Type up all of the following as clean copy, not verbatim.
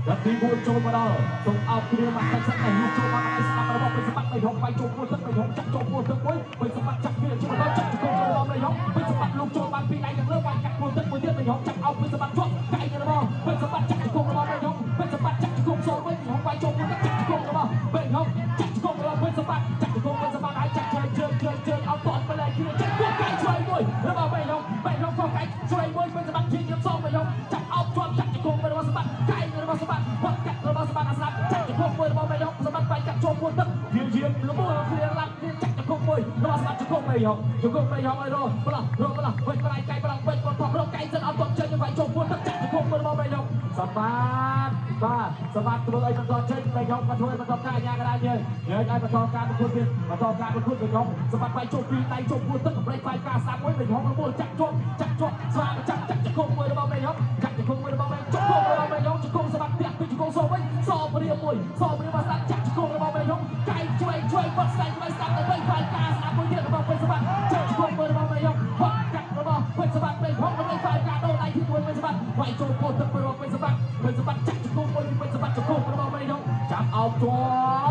ដល់ទី4ចូលមកដល់សូមអោបគ្នាមកតែសិនតែលូកចូលមកឲ្យស្ដាប់របស់ពេជ្រសម្បត្តិបីហុកបាយចូលពួរទឹកបីហុកចាក់ចូលពួរទឹកមួយពេជ្រសម្បត្តិចាក់វាជាបន្តចាក់ជង្គង់របស់បីហុកពេជ្រសម្បត្តិលូកចូលបានពីរដៃទាំងលើបាយកាត់ពួរទឹកមួយទៀតបីហុកចាក់អោបពេជ្រសម្បត្តិជាប់កែងរបស់ពេជ្រសម្បត្តិចាក់ជង្គង់របស់បីហុកពេជ្រសម្បត្តិចាក់ជង្គង់សូវិញហុកបាយចូលពួរទឹកចាក់ជង្គង់របស់បីហុកចាក់ជង្គង់របស់ពេជ្រសម្បត្តិចាក់ជង្គង់ពេជ្រសម្បត្តិហើយចាក់ជើងជើងជើងជើងអោបតទៅលើគ្នាចាក់គោះកែងឆ្វេងមួយរបស់បីហុកបីហុកក៏កែងឆ្វេងមួយពេជ្រសម្បត្តិជាញឹមសងបីហុកចាក់អោបជាប់ចាក់ជង្គង់របស់សម្បត្តិកែងរបស់សម្បត្តិវត្តកាត់របស់សម្បត្តិអាស្ដាប់ចាក់ជង្គង់មួយរបស់បីហុកសម្បត្តិបាយកាត់ចូលពួរទឹកជាជាលមួគ្នាឡាប់គ្នាចាក់ជង្គង់មួយរបស់សម្បត្តិជង្គង់បីហុកជង្គង់បីហុកឲ្យរប្រោះរប្រោះវិញប្រៃកែប្រោះវិញប្រថប់រកកែងសិនអត់តចេញវាយចូលពួរទឹកចាក់ជង្គង់មួយរបស់បីហុកសម្បត្តិបាទសម្បត្តិធ្វើអីបន្តចេញបីហុកក៏ធ្វើឲ្យបន្តការញ៉ាកដាយើងយើងឲ្យបន្តការប្រកួតទៀតបន្តការប្រកួតបីហុកសម្បត្តិបាយចូលពីដៃចូលពួរទឹកកម្រិតបាយការស្ដាប់មួយបីហុកលមួចាក់ជាប់ចាក់ជាប់ស្វាចាក់ចាក់ជង្គង់មួយរបស់បីហុកចាក់ជង្គង់មួយរបស់បីជង្គង់របស់បីហុកជង្គង់សម្បត្តិផ្ទះពីជង្គង់សូវិញសព្រាមួយសព្រាមកស្ដាប់ចាក់ជង្គង់របស់បីហុកកែងឆ្វេងឆ្វេងវត្តស្ដែងឆ្វេងស្ដាប់ទៅវិញបាយការស្ដាប់មួយទៀតរបស់ពេជ្រសម្បត្តិចាក់ជង្គង់មួយរបស់បីហុកវត្តកាត់របស់ពេជ្រសម្បត្តិបីហុកដើម្បីបាយការដូរដៃទីមួយពេជ្រសម្បត្តិវាយចូលពោទឹករបស់ពេជ្រសម្បត្តិពេជ្រសម្បត្តិចាក់ជង្គង់មួយពីពេជ្រសម្បត្តិជង្គង់របស់បីហុកចាប់អោបជ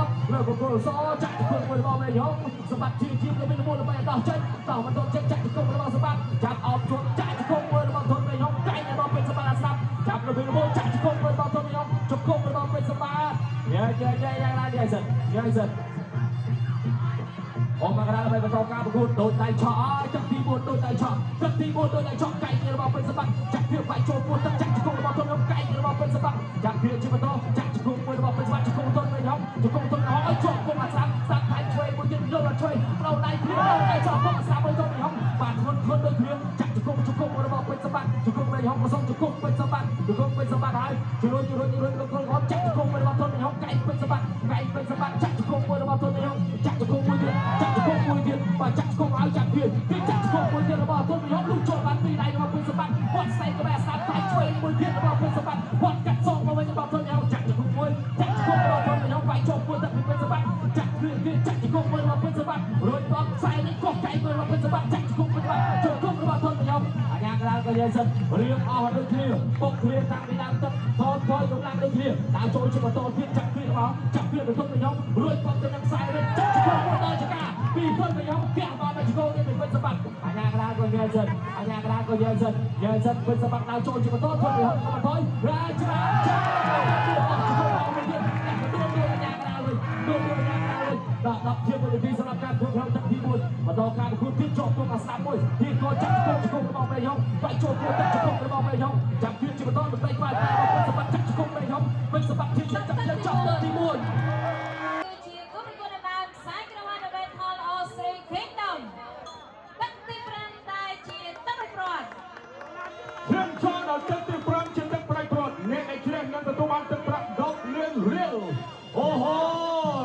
ាប់លើបង្គោលសចាក់ជង្គង់មួយរបស់បីហុកសម្បត្តិជាជាលើវិញមួយដើម្បីដោះចេញដោះមិនទាន់ចេញចាក់ជង្គង់របស់សម្បត្តិចាប់អោបជាប់ចាក់ជង្គង់មួយរបស់ធនបីហុកកែងរបស់ពេជ្រសម្បត្តិស្ដាប់ចាប់លើវិញមួយចាក់ជង្គង់មួយរបស់ធនបីហុកជង្គង់របស់ពេជ្រសម្បត្តិយ៉ាយ៉ាយ៉ាយ៉ាងណាយាយសិនយាយសិនអូមកដល់ដើម្បីបន្តការប្រកួតដូចដៃឆក់អើយទឹកទី4ដូចដៃឆក់ទឹកទី4ដូចដៃឆក់កែងរបស់ពេជ្រសម្បត្តិចាក់វាវាយចូលពួរទឹកចាក់ជង្គង់របស់ធនកែងរបស់ពេជ្រសម្បត្តិចាក់វាជាបន្តចាក់ជង្គង់មួយរបស់ពេជ្រសម្បត្តិជង្គង់ធនវិញហំជង្គង់ធនហំឲ្យជាប់គុំអាស្ដាប់ស្ដាប់ថៃឆ្វេងមួយទៀតយកដល់ឆ្វេងប្រោដៃគ្នាដៃជាប់គុំអាស្ដាប់មួយធនវិញហំបាទធ្ងន់ធ្ងន់ដូចគ្នាចាក់ជង្គង់ជង្គង់របស់ពេជ្រសម្បត្តិជង្គង់វិញហំក៏សុំជង្គង់ពេជ្រសម្បត្តិជង្គង់ពេជ្រសម្បត្តិហើយជំរុញជំរុញជំរុញលោកក្រុងហំចាក់ជង្គង់មួយរបស់ធនវិញហំកែងពេជ្រសម្បត្តិកែងពេជ្រសម្បត្តិចាក់ជង្គង់មួយរបស់ធនវិញហំចាក់ជង្គង់មួយទៀតចាក់ជង្គង់មួយទៀតបាទចាក់ជង្គង់ឲ្យចាក់វាគេចាក់ជង្គង់មួយទៀតរបស់ធនវិញហំលុះចូលបានពីរដៃរបស់ពេជ្រសម្បត្តិវត្តស្អែកក៏បែស្ដាប់ថៃឆ្វេងមួយទៀតរបស់ពេជ្រសម្បត្តិវត្តកាត់សងមកវិញរបស់ធនវិញហំចាក់ជង្គង់មួយចាក់ជង្គង់របស់ធនវិញហំវាយចូលមួយទឹកពីពេជ្រសម្បត្តិចាក់វាគេចាក់ជង្គង់មួយរបស់ពេជ្រសម្បត្តិរួចបងខ្សែនេះកោះកែងមួយរបស់ពេជ្រសម្បត្តិចាក់ជង្គង់ពេជ្រសម្បត្តិជង្គង់របស់ធនវិញហំអាញាកដាលក៏និយាយសិនរៀងអស់ដូចគ្នាពុកគ្នាតាំងពីដើមទឹកថនថយកម្លាំងដូចគ្នាដើរចូលជាបន្តទៀតចាក់វារបស់ចាក់វាទៅធនវិញហំរួចបងទៅនឹងខ្សែនេះចាក់ជង្គង់មួយដល់ចកាពីធនវិញហំកះមកដល់ជង្គង់នេះពីពេជ្រសម្បត្តិអាញាកដាលក៏និយាយសិនអាញាកដាលក៏និយាយសិននិយាយសិនពេជ្រសម្បត្តិដើរចូលជាបន្តធនវិញហំក៏បន្ថយរាច្រើនច្រើនអស់ជង្គង់មកវិញទៀតតែទទួលមួយអាញាកដាលវិញទទួលមួយអាញាកដាលវិញដល់10ជាវិនាទីសម្រាប់ការប្រកួតក្នុងទឹកទី1បន្តការប្រកួតទៀតជាប់ទុកអាស្ដាប់មួយទីក៏ចាក់ជង្គង់ជង្គង់របស់មេហុងវាយចូលគួរទឹកជង្គង់របស់មេហុងចាប់ទៀតជាបន្តដើម្បីក្បាលរបស់ពេជ្រសម្បត្តិចាក់ជង្គង់មេហុងពេជ្រសម្បត្តិជាចាក់ចប់ទឹកទី1 គឺជាគូប្រកួតដណ្ដើមខ្សែក្រវ៉ាត់ Battle of Three Kingdom ទឹកទី5ដែលជាទឹកប្រព្រាត់ ឈានចូលដល់ទឹកទី5ជាទឹកប្រៃព្រាត់អ្នកដែលជ្រះនឹងទទួលបានទឹកប្រាក់10លានរៀលអូហូ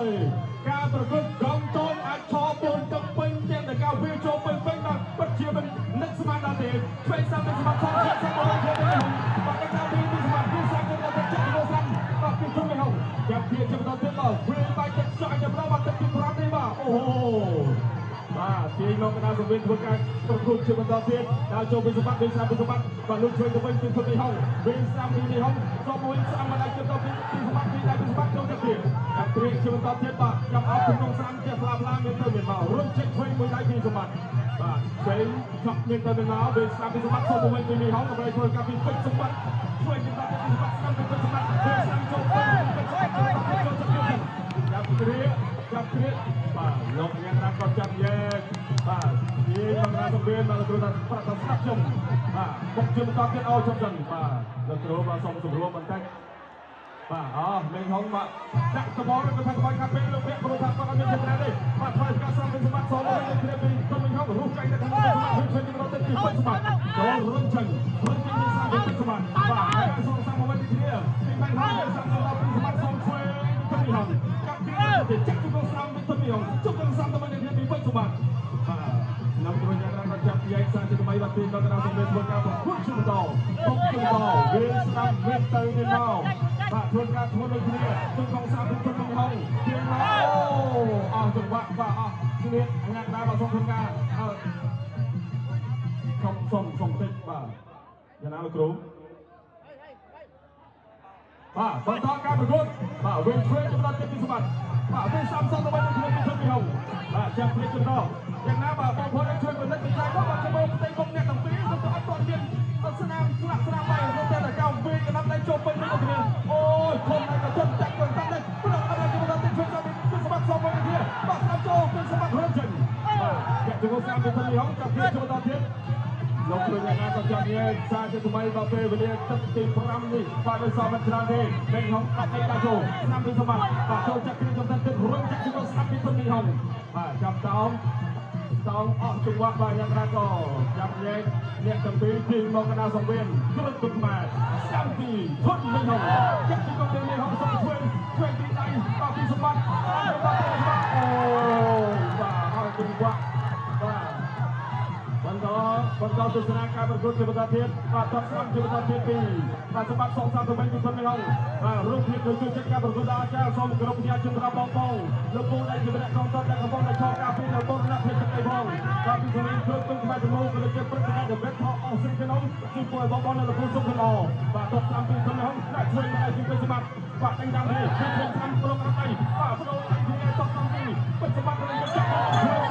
យការប្រកួតកងតូនអាចឆោបូនទឹកពេញទាំងតែការវាចូលពេញពេញបាទពិតជាមិននឹកស្មានដល់ទេឆ្វេងសាំទៅសម្បត្តិខំជាសម្បត្តិរបស់ខ្ញុំបាទតាមពីសម្បត្តិពីសាំទៅដល់ទឹកចិត្តសាំបាទពីទុំនេះហងចាប់ពីជាបន្តទៀតបាទវាបាយទឹកខ្យល់ទៅដល់បាទទឹកទី5នេះបាទអូហូបាទទាញមកកណ្ដាលសង្វៀនធ្វើការប្រកួតជាបន្តទៀតដល់ចូលពីសម្បត្តិវិញស្រាំពីសម្បត្តិបាទលោកជួយទៅវិញពីទុំនេះហងវិញស្រាំពីនេះហងចូលមួយស្រាំមកដល់ជិតដល់ពីសម្បត្តិពីដៃពីសម្បត្តិចូលទៅទៀតចាប់ព្រាកជាបន្តទៀតបាទចាប់អោបក្នុងស្រាំជាផ្លាផ្លាមានទៅមានមករុញចេញឆ្វេងមួយដៃពីសម្បត្តិបាទឆ្វេងឆក់មានទៅមានមកវិញស្រាំពីសម្បត្តិចូលទៅវិញពីនេះហងដើម្បីធ្វើការពីពេជ្រសម្បត្តិឆ្វេងបន្តទៀតពីសម្បត្តិស្រាំពីពេជ្រសម្បត្តិវិញស្រាំចូលពេញពេជ្រសម្បត្តិចូលទៅទៀតចាប់ព្រាកចាប់ព្រាកបាទលោកយ៉ាងណាក៏ចាប់យែកបាទនិយាយមកណាសង្វៀនបាទលោកគ្រូថាប្រាប់ថាស្ដាប់ខ្ញុំបាទបុកជើងបន្តទៀតឲ្យជប់សិនបាទលោកគ្រូបាទសូមសម្រួលបន្តិចបាទអោះមេងហុងបាទដាក់តបល់ទៅថាក្បាច់ខាត់ពេលលោកអ្នកគ្រូថាគាត់អត់មានចំណាយទេបាទធ្វើការសំវិញសម្បត្តិសមមកវិញគ្នាពីទុំមេងហុងរុះចៃទៅខាងសម្បត្តិវិញវិញទៅទីពេជ្រសម្បត្តិចូលរុញចេញរុញចេញពីសាពេជ្រសម្បត្តិបាទហើយសងសាមកវិញគ្នាពីមេងហុងសាំដល់ពីសម្បត្តិសមឆ្វេងទុំមេងហុងចាប់ពីចាក់ជង្គង់ស្រាំពីទុំមេងហុងជង្គង់ស្រាំទៅវិញគ្នាពីពេជ្រសម្បត្តិបាទលោកគ្រូយ៉ាងណាក៏ចាប់យ៉ែកសាជាថ្មីបាទទីដល់កណ្ដាលសង្វេនធ្វើការប្រកួតជាបន្តបុកជាបន្តវាស្ដាំវាទៅវាមកបាទធ្វើការធ្វើដូចគ្នាជង្គង់សាពីទុំមេងហុងទៀងមកអូអស់ចង្វាក់បាទអស់គ្នាអាញាដែរបាទសូមធ្វើការអើសុំសុំសុំតិចបាទយ៉ាងណាលោកគ្រូ បាទបន្តការប្រកួតបាទវិញឆ្វេងចំណត់ទៀតពីសម្បត្តិបាទវិញសាំសងទៅវិញគ្នាពីធំពីហុងបាទចាំព្រាចំណោយ៉ាងណាបាទបងប្អូនជួយផលិតវិចារមកបាទមើលផ្ទៃមុខអ្នកទាំងពីរទៅអត់ទាន់មានស្នាមស្លាកស្នាមបាយទៅតែកៅវិញកណ្ដាប់ដៃចូលពេញមួយគ្នាអូយធំហើយក៏ជន់ចាក់កណ្ដាប់ដៃប្រដៅអត់ចំណត់ទៀតជួយសាំពីសម្បត្តិសមមួយគ្នាបាទស្នាមចូលពីសម្បត្តិរត់ចេញបាទចាក់ជង្គង់ស្នាមពីធំពីហុងចាប់ព្រាចំណត់ទៀតលោកគ្រូយ៉ាងណាក៏ចាំនិយាយសារជាថ្មីដល់ពេលវេលាទឹកទី5នេះបាទដោយសារមិនច្រើនទេមេហុងកាត់ដៃដាក់ចូលស្នាមពីសម្បត្តិបាទចូលចាក់គ្រាចំណត់ទៀតរុញចាក់ជង្គង់ស្នាមពីធំពីហុងបាទចាប់តោងតោងអស់ចង្វាក់បាទយ៉ាងណាក៏ចាប់ញែកអ្នកទាំងពីរទីមកកណ្ដាលសង្វៀនគ្រុនទុនខ្មែរស្ដាំទីធុនមេហុងចាក់ជង្គង់ពីមេហុងសុំឆ្វេងឆ្វេងទីដៃបាទពីសម្បត្តិបាទអូបាទអស់ចង្វាក់បាទបន្តបន្តទស្សនាការប្រកួតជាបន្តទៀតបាទតបស្ដាំជាបន្តទៀតពីបាទសម្បត្តិសងសាមទៅវិញពីធនមេហុងបាទរូបភាពដោយជួយចិត្តការប្រកួតដល់អាចារ្យសូមគោរពផ្ញើជូនដល់បងបងលោកពូដែលជាម្នាក់កងទ័ពដែលកំពុងតែឈរការពារនៅបូរណភាពទឹកដីផងបាទពីសម្លេងគ្រុនទុំខ្មែរទាំងមូលក៏ដូចជាព្រឹត្តិការណ៍ដែលវេតថអស់ស្រីក្នុងជួយពួយបងបងនៅលោកពូសុខល្អបាទតបស្ដាំពីធនមេហុងដាក់ជួយមកឲ្យពីសម្បត្តិបាទដេញតាមនេះគឺធំស្ដាំប្រងរដៃបាទប្រងដៃពីតបស្ដាំពីពិតសម្បត្តិនឹងចាប់